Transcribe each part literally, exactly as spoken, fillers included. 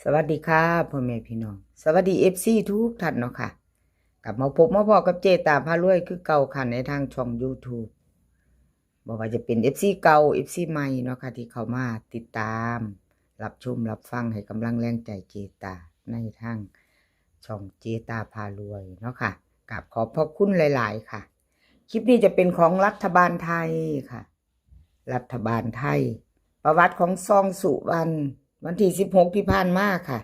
สวัสดีค่ะพ่อแม่พี่น้อง สวัสดี เอฟซี ทุกท่านเนาะค่ะ กลับมาพบมาพ้อกับเจตาพารวยคือเก่าค่ะ ในทางช่อง YouTube บ่ว่าจะเป็น เอฟซี เก่า เอฟซี ใหม่เนาะค่ะ ที่เข้ามาติดตาม รับชมรับฟังให้กำลังแรงใจเจตาในทางช่องเจตาพารวยเนาะค่ะ กราบขอบพระคุณหลายๆค่ะ คลิปนี้จะเป็นของรัฐบาลไทยค่ะ รัฐบาลไทย ประวัติของซองสุวรรณ วันที่สิบหกที่ผ่านมาค่ะ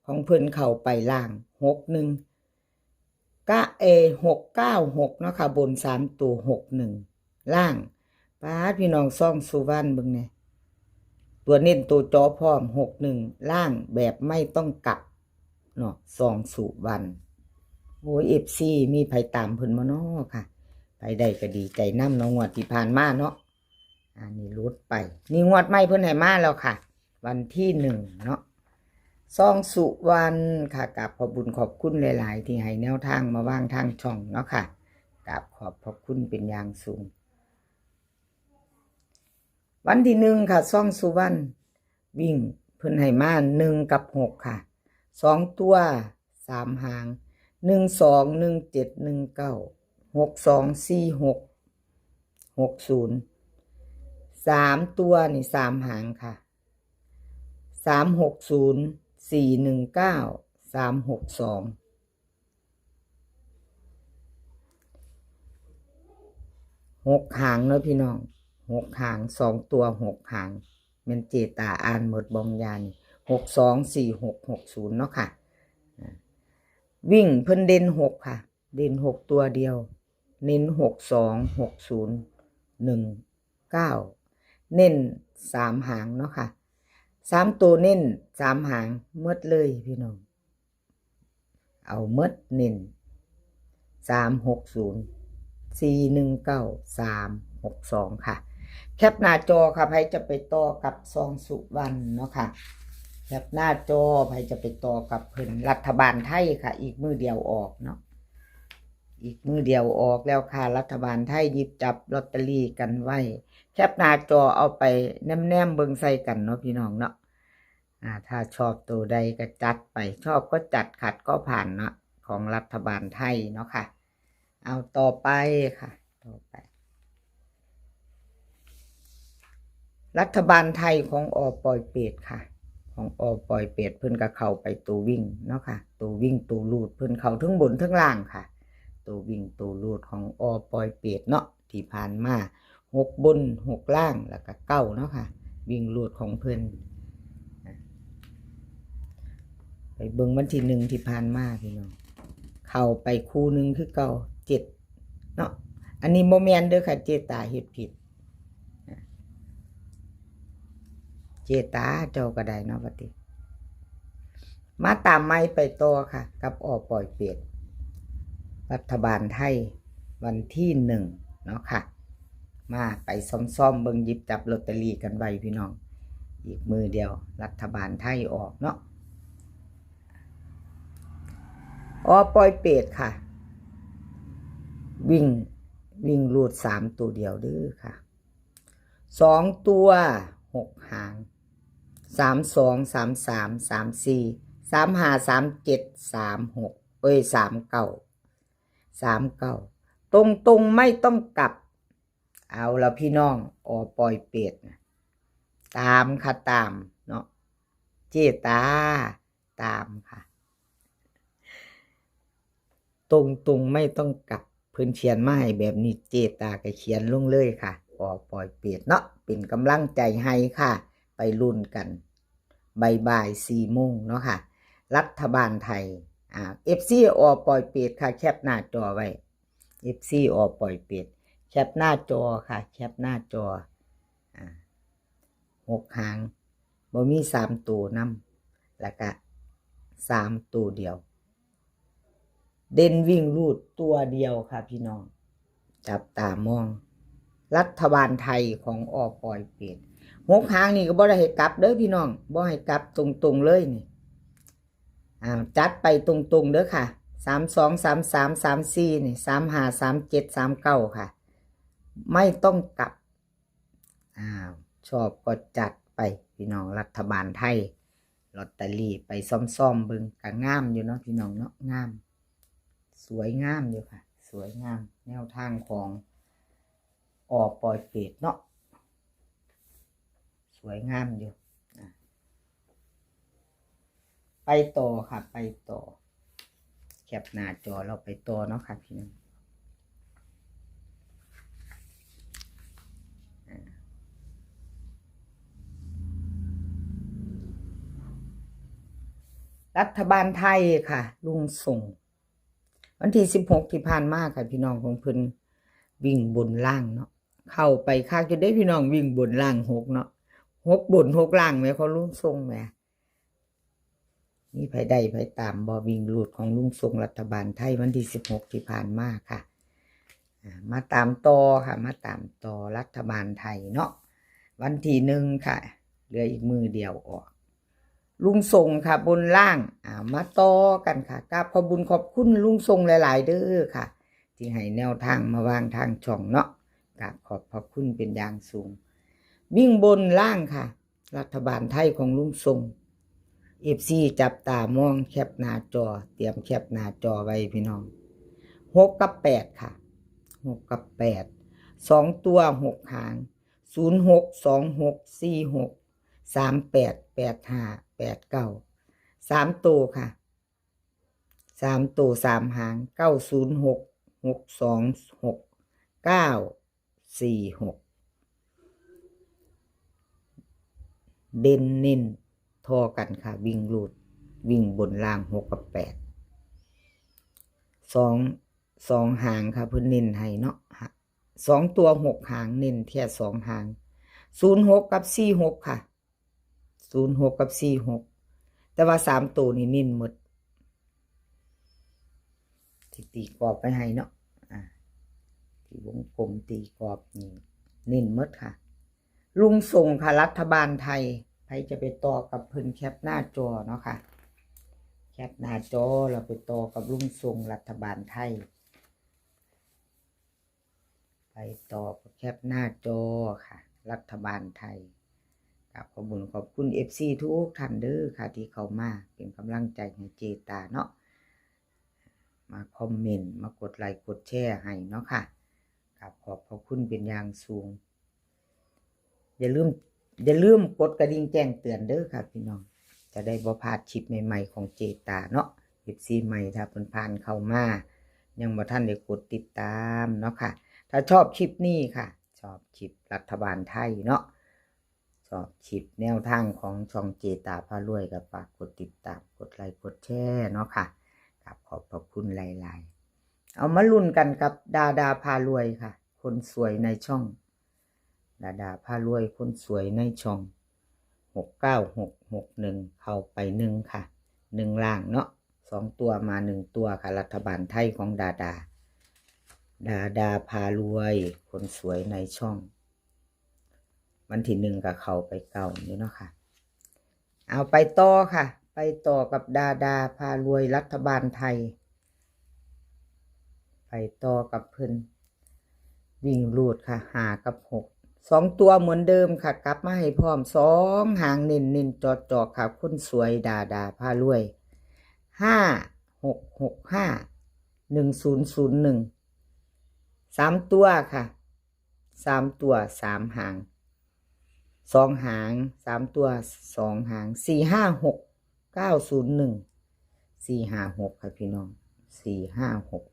ของเพิ่นเข้าไปล่าง หกหนึ่ง กะ เอ หกเก้าหกเนาะค่ะ บนสามตัว หกหนึ่ง ล่าง ป๊าด พี่น้อง ซองสุวรรณเบิ่งแหน่ ตัวเน้นตัวเจาะพร้อม หกหนึ่ง ล่างแบบไม่ต้องกลับเนาะ ซองสุวรรณ โอ้ย เอฟซี มีไผตามเพิ่นบ่น้อค่ะ ไผได้ก็ดีใจนำเนาะ งวดที่ผ่านมาเนาะ อันนี้หลุดไป นี่งวดใหม่เพิ่นให้มาแล้วค่ะ วันที่หนึ่งเนาะ ซองสุวรรณค่ะ กราบขอบบุญขอบคุณหลายๆ ที่ให้แนวทางมาวางทางช่องเนาะค่ะ กราบขอบพระคุณเป็นอย่างสูง วันที่หนึ่งค่ะ ซองสุวรรณ วิ่งเพิ่นให้มา หนึ่งกับหกค่ะ สองตัว สามหาง หนึ่งสอง หนึ่งเจ็ด หนึ่งเก้า หกสอง สี่หก หกศูนย์ สามตัวนี่ สามหางค่ะ สามหกศูนย์ สี่หนึ่งเก้า สามหกสอง หกหางเนาะพี่น้อง หกหาง สองตัว หกหาง แม่นเจตาอ่านหมดบ่ ยานี่ หกสอง สี่หก หกศูนย์ เนาะค่ะ อ่า วิ่งเพิ่นเด่นหกค่ะ เด่นหกตัวเดียว เน้น หกสอง หกศูนย์ หนึ่งเก้า เน้นสามหางเนาะค่ะ สามตัวเน้นสามหางหมดเลยพี่น้อง เอาหมดเน้น สามหกศูนย์ สี่หนึ่งเก้า สามหกสอง ค่ะ แคปหน้าจอค่ะ ไผจะไปต่อกับซองสุวรรณเนาะค่ะ แคปหน้าจอ ไผจะไปต่อกับเพิ่น รัฐบาลไทยค่ะ อีกมื้อเดียวออกเนาะ อีกมื้อเดียวออกแล้วค่ะ รัฐบาลไทยหยิบจับลอตเตอรี่กันไว้ แคปหน้าจอเอาไปแนมๆเบิ่งใส่กันเนาะพี่น้องเนาะ อ่า ถ้าชอบตัวใดก็จัดไป ชอบก็จัด ขัดก็ผ่านเนาะ ของรัฐบาลไทยเนาะค่ะ เอาต่อไปค่ะ ต่อไป รัฐบาลไทยของ อ.ปอยเปต ค่ะ ของ อ.ปอยเปต เพิ่นก็เข้าไปตัววิ่งเนาะค่ะ ตัววิ่งตัวรูดเพิ่นเข้าทั้งบนทั้งล่างค่ะ ตัววิ่งตัวรูดของ อ.ปอยเปต เนาะ ที่ผ่านมา หกบน หกล่าง แล้วก็เก้าเนาะค่ะ วิ่งรูดของเพิ่น ไปเบิ่งวันที่หนึ่งที่ผ่านมาพี่น้อง เข้าไปคู่หนึ่งคือเก่า เจ็ด เนาะ อันนี้บ่แม่นเด้อค่ะ เจตาเฮ็ดผิด เจตาเจ้าก็ได้เนาะ บัดนี้ มาตามใหม่ไปต่อค่ะ กับ อ.ปอยเปต รัฐบาลไทย วันที่หนึ่งเนาะค่ะ มาไปซ่อมๆเบิ่ง หยิบจับลอตเตอรี่กันไว้พี่น้อง อีกมื้อเดียวรัฐบาลไทยออกเนาะ อ.ปอยเปต ค่ะ วิ่ง วิ่งรูดสามตัวเดียวเด้อค่ะ สองตัว หกหาง สามสอง สามสาม สามสี่ สามห้า สามเจ็ด สามหก เอ้ย สามเก้า สามเก้า ตรงๆไม่ต้องกลับ เอาละพี่น้อง อ.ปอยเปต ตามค่ะ ตามเนาะ เจตา ตามค่ะ ตรงๆไม่ต้องกลับ เพิ่นเขียนมาให้แบบนี้ เจตาก็เขียนลงเลยค่ะ อ.ปอยเปต เนาะ เป็นกำลังใจให้ค่ะ ไปลุ้นกัน บ่ายๆสี่โมงเนาะค่ะ รัฐบาลไทย อ่า เอฟซี อ.ปอยเปต ค่ะ แคปหน้าจอไว้ เอฟซี อ.ปอยเปต แคปหน้าจอค่ะ แคปหน้าจอ อ่า หกหาง บ่มีสามตัวนำ แล้วก็สามตัวเดียว เด่นวิ่งรูดตัวเดียวค่ะพี่น้อง จับตามอง รัฐบาลไทยของ อ.ปอยเปต หกหางนี่ก็บ่ได้ให้กลับเด้อพี่น้อง บ่ให้กลับตรงๆเลยนี่ อ่า จัดไปตรงๆเด้อค่ะ สามสอง สามสาม สามสี่ นี่ สามห้า สามเจ็ด สามเก้า ค่ะ ไม่ต้องกลับ อ้าว ชอบก็จัดไปพี่น้อง รัฐบาลไทย ลอตเตอรี่ไปซ่อมๆเบิ่ง ก็งามอยู่เนาะพี่น้องเนาะ งาม สวยงามอยู่ค่ะ สวยงาม แนวทางของ อ.ปอยเปตเนาะ สวยงามอยู่ อ่ะ ไปต่อค่ะ ไปต่อ แคปหน้าจอเราไปต่อเนาะค่ะพี่น้อง อ่ะ รัฐบาลไทยค่ะ ลุงส่ง วันที่สิบหกที่ผ่านมาค่ะพี่น้อง ของเพิ่นวิ่งบนล่างเนาะ เข้าไปคักอยู่เด้พี่น้อง วิ่งบนล่างหกเนาะ หกบนหกล่างแหม ของลุงส่งแหม มีไผได้ไผตามบ่ วิ่งรูดของลุงส่งรัฐบาลไทยวันที่สิบหกที่ผ่านมาค่ะ อ่า มาตามต่อค่ะ มาตามต่อรัฐบาลไทยเนาะ วันที่หนึ่งค่ะ เหลืออีกมื้อเดียวออก ลุงส่งค่ะ บนล่าง อ่า มาต่อกันค่ะ กราบขอบบุญขอบคุณลุงส่งหลายๆเด้อค่ะ ที่ให้แนวทางมาวางทางช่องเนาะ กราบขอบพระคุณเป็นอย่างสูง วิ่งบนล่างค่ะ รัฐบาลไทยของลุงส่ง เอฟซี จับตามอง แคปหน้าจอ เตรียมแคปหน้าจอไว้พี่น้อง หกกับแปดค่ะ หกกับแปด สองตัวหกหาง ศูนย์หก สองหก สี่หก สามแปด แปดห้า แปดเก้า สามตัวค่ะ สามตัวสามหาง เก้าศูนย์หก หกสองหก เก้าสี่หก เด่นเน้นทอกันค่ะ วิ่งรูด วิ่งบนล่างหกกับแปด สอง สองหางค่ะ เพิ่นเน้นให้เนาะ ฮะ สองตัวหกหาง เน้นแค่สองหาง ศูนย์หก กับ สี่หก ค่ะ ศูนย์หก กับ สี่หก แต่ว่าสามตัวนี่เน้นหมด ที่ตีกรอบไว้ให้เนาะ อ่า ที่วงกลมตีกรอบนี่เน้นหมดค่ะ ลุงส่งค่ะ รัฐบาลไทย ใครจะไปต่อกับเพิ่น แคปหน้าจอเนาะค่ะ แคปหน้าจอเราไปต่อกับลุงส่งรัฐบาลไทย ไปต่อกับแคปหน้าจอค่ะ รัฐบาลไทย กราบขอบคุณขอบคุณ เอฟซี ทุกท่านเด้อค่ะ ที่เข้ามาเป็นกำลังใจให้เจตาเนาะ มาคอมเมนต์ มากดไลค์กดแชร์ให้เนาะค่ะ กราบขอบพระคุณเป็นอย่างสูง อย่าลืม อย่าลืมกดกระดิ่งแจ้งเตือนเด้อค่ะพี่น้อง จะได้บ่พลาดคลิปใหม่ๆของเจตาเนาะ เอฟซี ใหม่ ถ้าเพิ่นผ่านเข้ามา ยังบ่ทันได้กดติดตามเนาะค่ะ ถ้าชอบคลิปนี้ค่ะ ชอบคลิปรัฐบาลไทยเนาะ ชอบคลิปแนวทางของช่องเจตาพารวย ก็ฝากกดติดตาม กดไลค์กดแชร์เนาะค่ะ กราบขอบพระคุณหลายๆ เอามาลุ้นกันกับดาดาพารวยค่ะ คนสวยในช่อง ดาดาพารวย คนสวยในช่อง หกเก้าหก หกหนึ่ง เข้าไปหนึ่งค่ะ หนึ่งล่างเนาะ สองตัวมาหนึ่งตัวค่ะ รัฐบาลไทยของดาดา ดาดาพารวย คนสวยในช่อง วันที่หนึ่งก็เข้าไปเก้าอยู่เนาะค่ะ เอาไปต่อค่ะ ไปต่อกับดาดาพารวยรัฐบาลไทย ไปต่อกับเพิ่น วิ่งรูดค่ะ ห้ากับหก สองตัวเหมือนเดิมค่ะ กลับมาให้พร้อม สองหางเน้นๆ จอๆ ค่ะ คนสวยดาดาพารวย ห้าหกหกห้า หนึ่งศูนย์ศูนย์หนึ่ง สามตัวค่ะ สามตัวสามหาง สองหาง สามตัวสองหาง สี่ห้าหก เก้าศูนย์หนึ่ง สี่ห้าหก ค่ะพี่น้อง สี่ห้าหก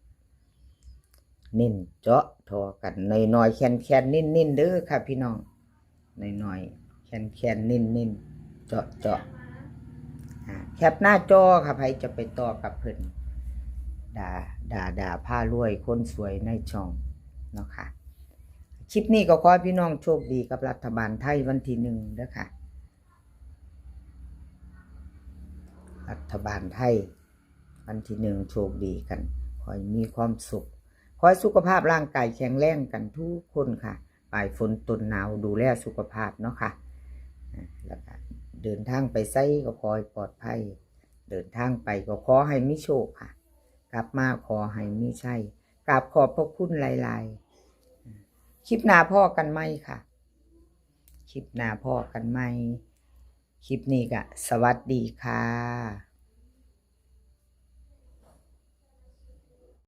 เน้นเจาะทอกัน น้อยๆ แคนๆ เน้นๆ เด้อค่ะพี่น้อง น้อยๆ แคนๆ เน้นๆ เจาะๆ อ่า แคปหน้าจอค่ะ ใครจะไปต่อกับเพิ่น ดา ดาดาพารวย คนสวยในช่องเนาะค่ะ คลิปนี้ก็ขอให้พี่น้องโชคดีกับรัฐบาลไทยวันที่หนึ่งเด้อค่ะ รัฐบาลไทย วันที่หนึ่งโชคดีกัน ขอให้มีความสุข ขอให้สุขภาพร่างกายแข็งแรงกันทุกคนค่ะ ปลายฝนต้นหนาวดูแลสุขภาพเนาะค่ะ อ่า แล้วก็เดินทางไปไสก็ขอให้ปลอดภัย เดินทางไปก็ขอให้มีโชคค่ะ กลับมาขอให้มีชัย กราบขอบพระคุณหลายๆ คลิปหน้าพ้อกันใหม่ค่ะ คลิปหน้าพ้อกันใหม่ คลิปนี้ก็สวัสดีค่ะ